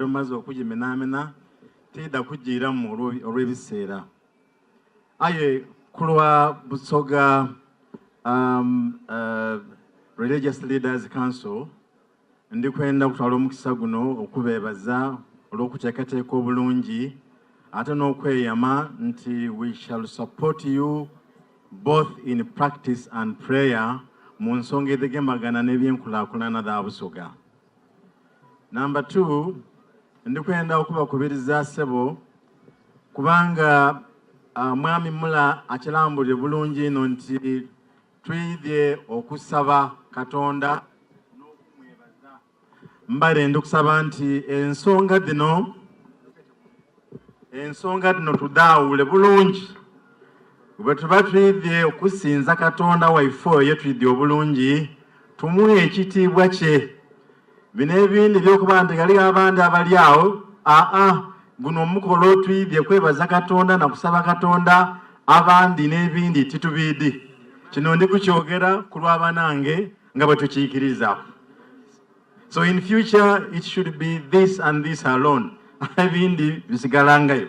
Obaire omaze okugimenaamena, tiidha kugiiramu olw'ebiseera. Aye kulwa Busoga um, uh, Religious Leaders Council, ndi kwenda okutwala omukisa guno okubeebaza olw'okuteekateeka obulungi ate n'okweyama nti we shall support you both in practice and prayer mu nsonga edhigemagana n'ebyenkulaakulana dha Busoga. Number 2, ndikwenda okubakubiriza ssebo kubanga uh, Mwami Mula akirambulire bulungi ino nti twidhye okusaba Katonda n'okumwebaza. Mbale ndikusaba nti ensonga dhino ensonga dhino tudhaawule bulungi. Bwe tuba twidhye okusinza Katonda waife oyo twidhye obulungi, tumuwe ekitiibwa kye. Bino ebindi ebyokuba nti ghaligho abandi abali agho, aa, guno omukolo twidhye kwebaza Katonda na kusaba Katonda, abandi n'ebindi titubiidhi. Kino ndi kukyogera ku lwa banange nga bwe tukiikiriza. So in future it should be this and this alone, ebindi bisigalangayo.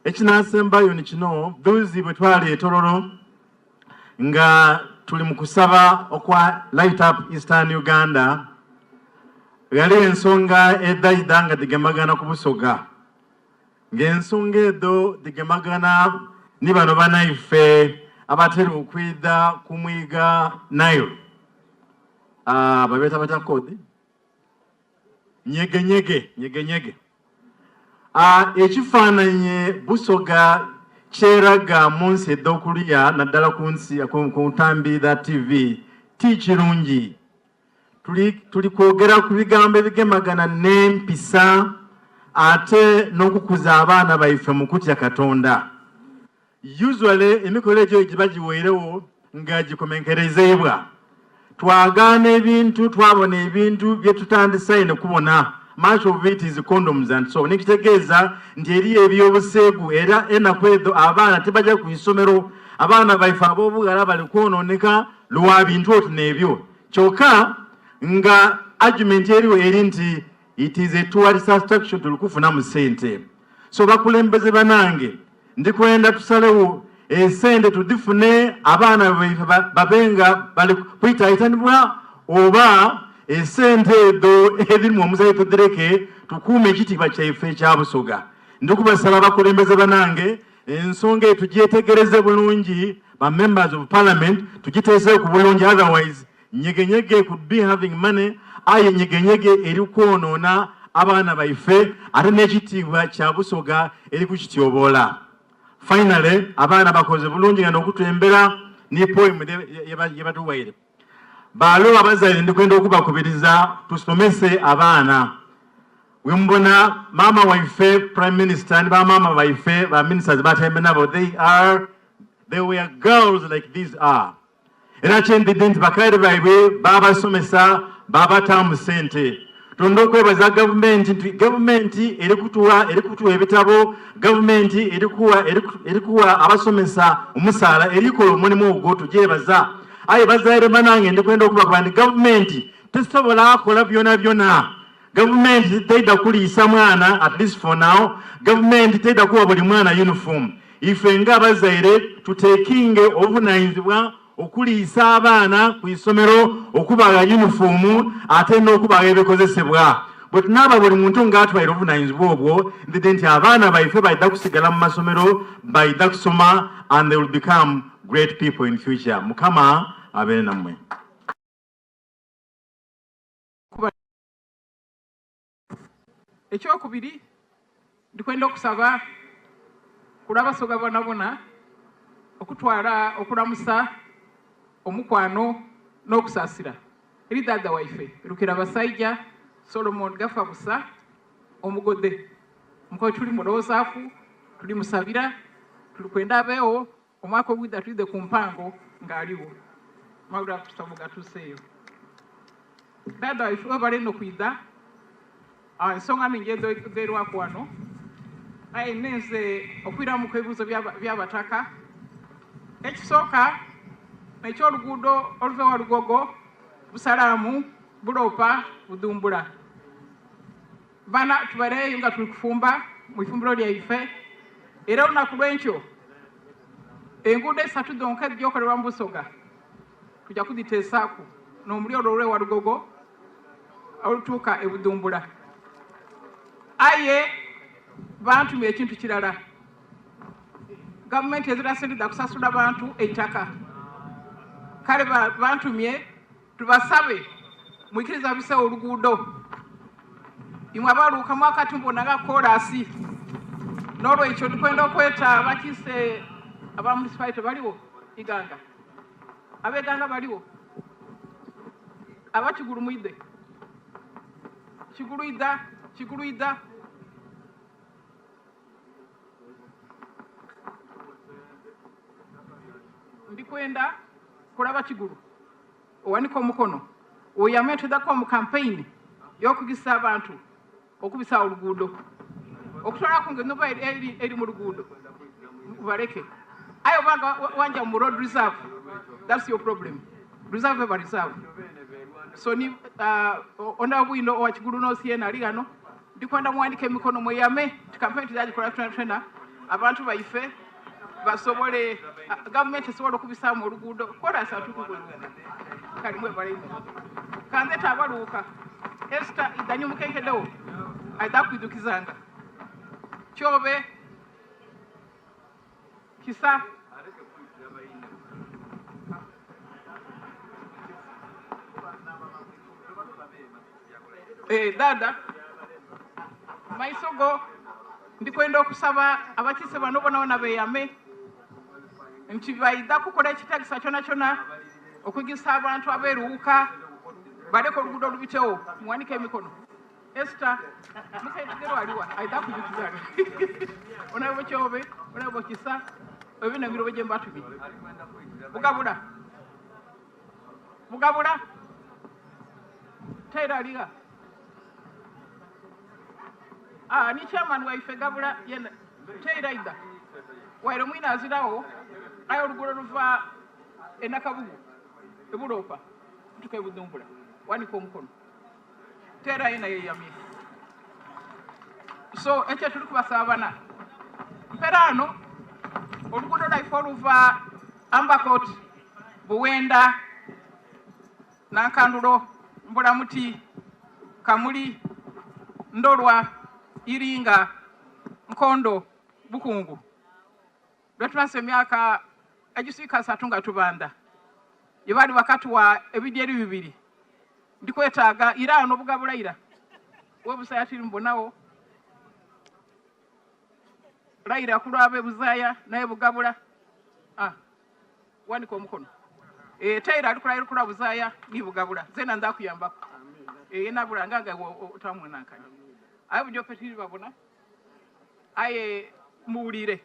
Ekinasembayo ni kino, dhuuzi bwe twali e Tororo nga tuli mu kusaba okwa Light Up Eastern Uganda, ghali ensonga edhaidha nga dhigemagana ku Busoga, ng'ensonga edho dhigemagana ni bano banaife abatera okwidha ku mwiga Nile. Uh, babeeta batya kodi? Nyegenyege, nyegenyege. Uh, ekifaananyi Busoga kyeraga mu nsi edh'okuliya naddala ku nsi ku ntambi dha TV ti kirungi. Tuli, tuli kwogera ku bigambo ebigemagana n'empisa ate n'okukuza abaana baife mu kutya Katonda. Usually emikolo egyo giba giweirewo nga gikomenkerezeibwa. Twagaana ebintu, twabona ebintu bye tutandisaine kubona. Much of it is condoms and so on. Ekitegeeza nti eriyo ebyobuseegu era enaku edho abaana tibaja ku isomero. Abaana baife ab'obughala bali kwonooneka lwa bintu oti n'ebyo. Kyokka nga argument eriwo eri nti it is a tourist attraction tuli kufunamu sente. So bakulembeze banange, ndi kwenda tusalewo esente tudhifune abaana baife babe nga bali kwitaitanibwa oba esente edho edhirimu omusayi tudhireke tukuume ekitiibwa kyaife ekya Busoga. Ndi kubasaba abakulembeze banange ensonga eyo tugyetegereze bulungi, ba members of parliament tugiteeseeku bulungi, otherwise nyegenyege could be having money aye nyegenyege eri kwonoona abaana baife ate n'ekitiibwa kya Busoga eri kukityoboola. Finally abaana bakoze bulungi nga n'okutwembera ni poem ye batuwaire. Baalo abazaire ndi kwenda okubakubiriza tusomese abaana. Wemubona maama waife prime minister ni bamaama baife ba ministers batembe nabo, they are they were girls like these are. Era kyendidhi nti bakaire baibwe baabasomesa baabataamu sente. Twenda okwebaza gavumenti nti gavumenti eri kutuwa eri kutuwa ebitabo, gavumenti eri kuwa eri kuwa abasomesa omusaala, eri kola omulimu ogwo tugyebaza. Aye bazaire banange ndi kwenda okubakoba nti gavumenti tesobola kola byonabyona. Gavumenti teidha kuliisa mwana, at least for now, gavumenti teidha kuwa buli mwana uniform. Ife nga abazaire tutekinge obuvunanyizibwa okuliisa abaana ku isomero, okubagha yunifoomu ate n'okubagha ebikozesebwa. Bwe tunaaba buli muntu nga atwaire obuvunanyizibwa obwo, ndidhi nti abaana baife baidha kusigala mu masomero, baidha kusoma and they will become great people in future. Mukama abeere nammwe. Ekyokubiri, ndikwenda okusaba kulw'Abasoga bonabona okutwala okulamusa omukwano n'okusasira eri dhaadha waife Rukirabasaija Solomon Gafabusa Omugodhe. Mukobe tuli mulowozaaku, tuli musabira, tuli kwenda abeegho Omwaka ogwidha twidhe ku mpango ng'aligho. Amawulire ago gatuuseeyo. Dhaadha waife webale inho kwidha. Ensonga nhingi edhogerwaku wano, aye nenze okwiramuku ebibuuzo by'abataka. Ekisooka n'eky'oluguudo oluva e Walugogo, Busalaamu, Bulopa, Budhumbula. Bana tubaire eyo nga tuli kufumba mu ifumbiro lyaife era olunaku lwenkyo enguudo eisatu dhonka edhija okolebwa mu Busoga tuja kudhiteesaaku n'omuli olwo olw'e Walugogo olutuuka e Budhumbula. Aye bantumye ekintu kirala, gavumenti ezira sente dha kusasula bantu eitaka. Kale bantumye Tubasabe mwikirize babisewo oluguudo. Imwe abaluuka mwakati mubona nga koolaasi. N'olweikyo ndikwenda okweta abakiise aba municipality baliwo Iganga? Ab'e Iganga baliwo? Aba Kigulu mwidhe. Kigulu idha, Kigulu idha. Ndikwenda kulaba Kigulu owanike omukono weyame twidha mu kampeyini y'okugisa abantu okubisa oluguudo okutwalaku nga enhumba eri mu luguudo baleke aye obanga wanja mu road reserve that's your problem reserve eba reserve so ni uh, onda bwino owa Kigulu North yena ali ghano Ndikwenda muwanike emikono mweyame nti kampeyini tujagikola twena abantu baife basobole gavumenti esobole okubisaamu oluguudo kolansi atukuguluka kale mwebale inho kanzete abaluuka Esther idhani omukenkedewo aidha kwidhukizanga Kyobe Kisa. Eh, dada maiso go ndikwenda okusaba abakiise bano bonabona beyame nti baidha kukola ekitagisa kyona kyona okugisa abantu aberuwuka baleke oluguudo lubitewo muwanike emikono Esther mukaigero aliwa aidha kujukizanga onabo Kyobe onabo Kisa ebyo nabiro bwe mbatumye Bugabula Bugabula Taylor aliga ah ni chairman waife Gabula yena Taylor aidha waire mwina azirawo aye oluguudo luva enakabugu ebulopa tuka ebudumbula wanika omukono Tera yena yeyamye. So ekyo tuli kubasaba bana. Mperano oluguudo lwaife oluva Ambakot, Buwenda, Nankandulo, Mbulamuti, Kamuli, Ndolwa, Iringa, Nkondo, Bukungu. Lwetumase emyaka egiswika asatu nga tubanda yebali bakatuwa ebidyeri bibiri ndikwetaaga ira nobugabula ira webusaya tiri mbonawo laira kulwabe buzaya naye bugabula ah, wanika omukono e, taira ali kulaira kulwa buzaya ni bugabula zena ndakuyambako e, nabula nganga otamwenankanya aye bujo petiri babona Aye muwulire,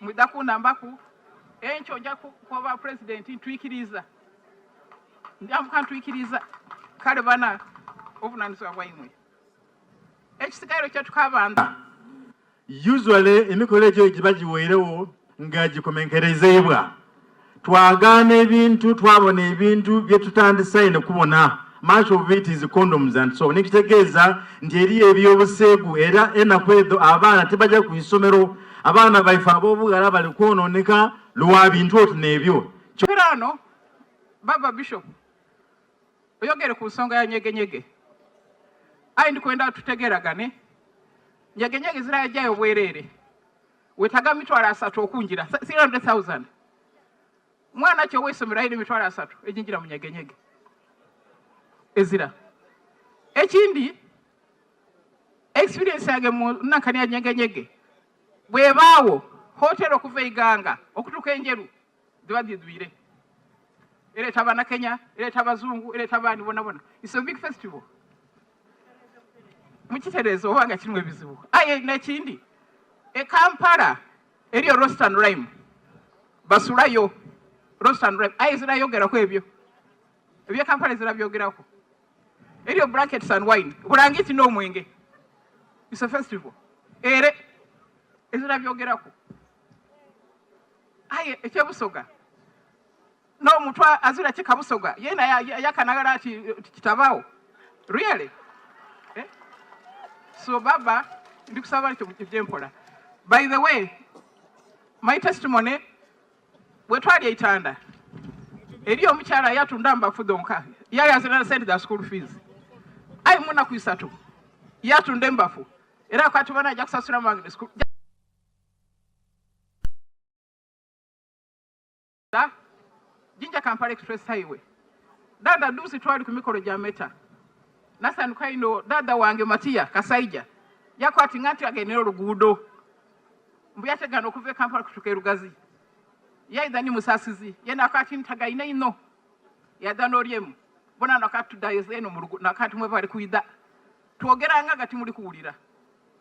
mwidha kunambaku enkyo nja kukoba pulezidenti ntwikiriza, ndyamuka ntwikiriza. Kale bana obuvunanizibwa bwaimwe. Ekisigaire kye tukabanza. Usually emikolo egyo giba giweirewo nga gikomenkerezeibwa. Twagaana ebintu, twabona ebintu bye tutandisaine kubona. Much of it is condoms and so on. Ekitegeeza nti eriyo eby'obuseegu era enaku edho abaana tibaja ku isomero. Abaana baife ab'obughala bali kwonooneka lwa bintu oti n'ebyo. Mperaano Baba Bishop oyogere ku nsonga ya nyegenyege aye ndikwenda tutegeragane. Nyegenyege zirajayo bwerere. Wetaga mitwalo asatu okunjira 300,000. Mwana ki oweisomero aine emitwalo asatu ejinjira mu nyegenyege ezira. Ekindi experience yange mu nankani ya nyegenyege bwebaawo hotel okuva Iganga okutuuka Enjeru dhiba dhidhwire. Ereeta Abanakenya, ereeta Abazungu, ereeta abaani bonabona. It's a big festival. Mukitereeze oba nga kirimu ebizibu. Aye n'ekindi e Kampala eriyo Roast and Rhyme basulayo Roast and Rhyme aye zirayogeraku ebyo ebye Kampala zirabyogeraku eriyo blankets and wine bulangiti n'omwenge. It's a festival ere ezirabyogeraku aye ekyebusoga n'omuntu azira kikabusoga yena yakanagala ati kitabaawo really eh? So baba ndi kusaba ekyo mukije mpola. By the way, my testimony bwe twali eitanda eriyo omukyala yatunda mbafu dhonka yali azira na sente dha school fees aye munaku isatu yatunda embafu era kati bana ajja kusasula mange school Jinja Kampala Express Highway. Dada dusi twali ku mikolo gya meta nasanuka ino dada wange Matiya Kasaija yakwati nga nti agenera oluguudo mbu yategana okuva e Kampala kutuuka e Lugazi yaidha ni musasizi yena akati ntagaine ino yadha n'olyemu bona nakati tudayo eno mu nakati mwe bali kwidha twogeranga nga timuli kuwulira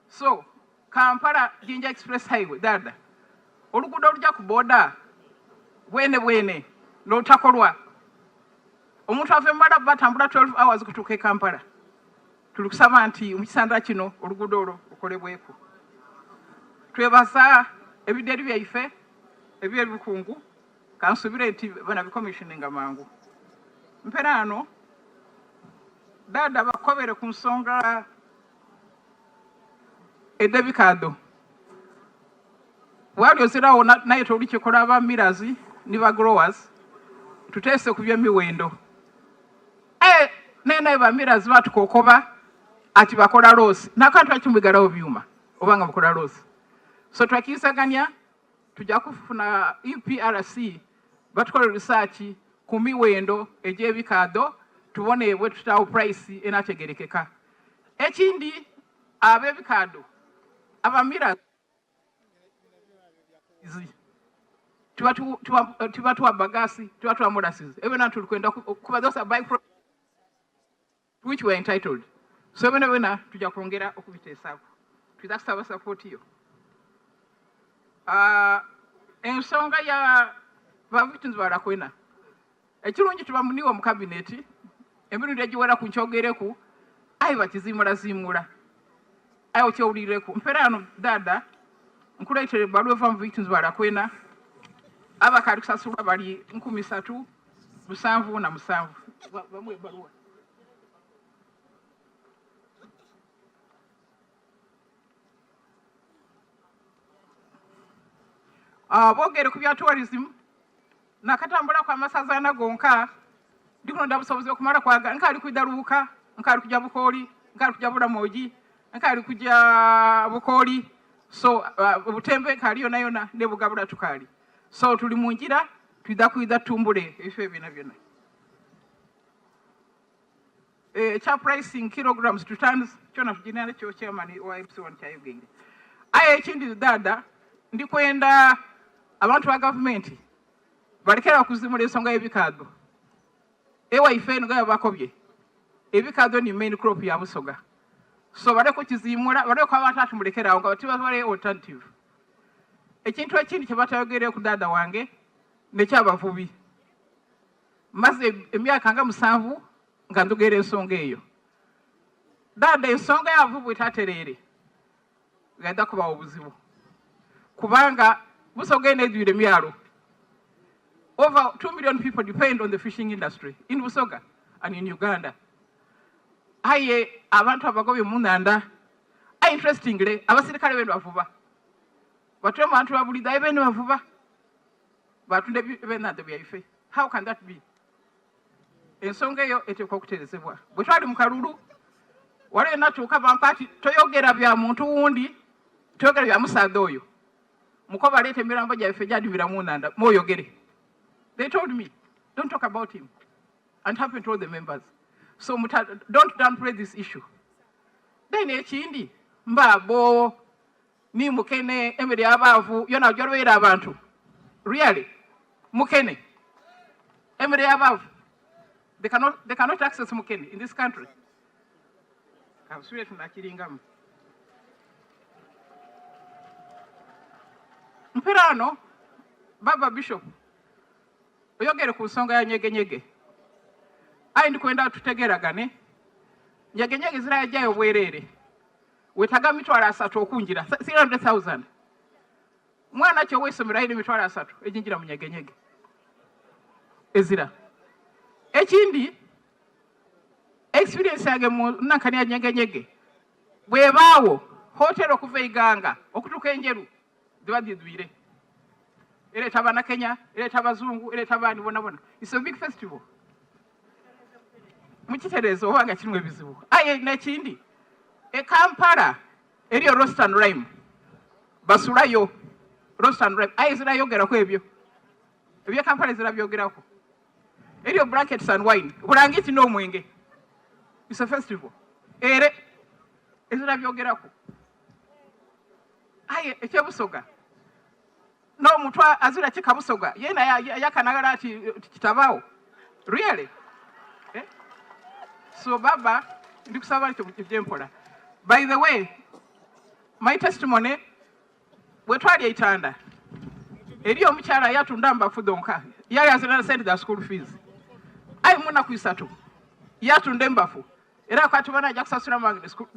so Kampala Jinja Express Highway dada oluguudo oluja ku boda bwene bwene n'olutakolwa omuntu ava emumala batambula 12 hours kutuuka e Kampala tuli kusaba nti mu kisanda kino oluguudo olwo lukolebweku twebaza ebideri byaife ebyebikungu kansubire nti banabikomissioninga mangu mperaano dada bakobere ku nsonga edh'ebikaadho bwali ozirawo naye toli kikola aba millers ni ba growers tuteese ku by'emiwendo aye nenaye ba millers batukokoba ati bakola loosi nakantu akimwigalawo byuma oba nga mukola loosi so twakiisaganya tujja kufuna UPRC batukole research ku miwendo egy'ebikaadho tubone bwe tutaawo price enategerekeka ekindi ab'ebikaadho abamira tibatuwa bagasi tibatuwa molasses ebyo na tuli kwenda kuba those are by which we are entitled so byona byona tujja kwongera okubiteesaako tuza kusaba support yo uh, ensonga ya ba victims balakwena ekirungi tuba muniwe mu kabineti emirundi egiwera ku nkyogereku aye bakiziimulaziimula aye okyewulireku mperaano dada nkuleetera ebbaluwa eva mu victims balakwena abakaali kusasulwa bali 3777 bamuwa ebbaluwa ah, boogere ku bya tourism nakatambulaku amasaza ana gonka ndikulonda busobozi okumala kwaga nkaali kwidha luuka nkaali kuja bukooli nkaali kuja bulamoji nkaali kuja bukooli so uh, butembe nkaali yona yona ne bugabula tukaali so tuli mu ngira twidha kwidha tutumbule ebifo ebyo byona byona ekya pricing kilograms to tons kyona tugina nakyo chairman wa MC1 kyayogeire aye ekindi dada ndikwenda abantu ba gavumenti balekera okuzimula ensonga y'ebikaadho ewaife eno nga bakobye ebikaadho ni main crop ya Busoga so baleke okizimula baleke abantu ati mulekerawo nga batibabale alternative ekintu ekindi kyebatayogereyo ku dada wange nekyabavubi maze emyaka nga musanvu nga ndugera ensonga eyo dada ensonga y'abavubi bwetatereere ghaidha kubawo obuzibu kubanga Busoga eno edhwire emyalo over 2 million people depend on the fishing industry in Busoga and in Uganda aye abantu abagobye mu nhandha aye interestingly abasirikale bene bavuba batwe mu bantu babulidha aye bene bavuba batunda ebyenhandha byaife how can that be ensonga eyo eteekwa okuterezebwa bwe twali mu kalulu waliwo natuuka bampa ati toyogera bya muntu wundi toyogera bya musaadha oyo mukoba aleeta emirambo gyaife gyadimira mu nhandha mwoyogere they told me don't talk about him and happened to all the members so muta, don't downplay this issue then ekindi mbaabo ni mukene emere y'abaavu yona gyolbeera abantu really mukene emere y'abaavu they cannot, they cannot access mukene in this country kansubire tunakiringamu mperaano baba bishop oyogere ku nsonga ya nyegenyege aye ndikwenda tutegeragane nyegenyege zirayajjayo obwereere wetaga 300 okunjira 300,000 mwana ki ow'eisomero ayina 300 ejinjira mu nyegenyege ezira ekindi experience yange mu nankani ya nyegenyege Bw'ebaagho, hoteri okuva e Iganga okutuuka e Njeru dhiba dhidhwire. Ereeta Abanakenya, ereeta Abazungu, ereeta abaani bonabona. It's a big festival. Mukitereeze oba nga kirimu ebizibu. Aye n'ekindi, e Kampala eriyo Roast and Rhyme. Basulayo Roast and Rhyme. Aye zirayogeraku ebyo. Eby'e Kampala ezira byogeraku. Eriyo Blankets and Wine, bulangiti n'omwenge. It's a festival. Ere ezira byogeraku. Aye eky'e Busoga n'omuntu azira kika Busoga yena yakanagala ati kitabaawo. Really? Eh? So baba ndikusaba ekyo byempola. By the way, my testimony bwe twali eitanda eriyo omukyala yatunda mbafu dhonka yali azira sente za school fees aye munaku isatu yatunda embafu era kwati bana ajja kusasula mange school.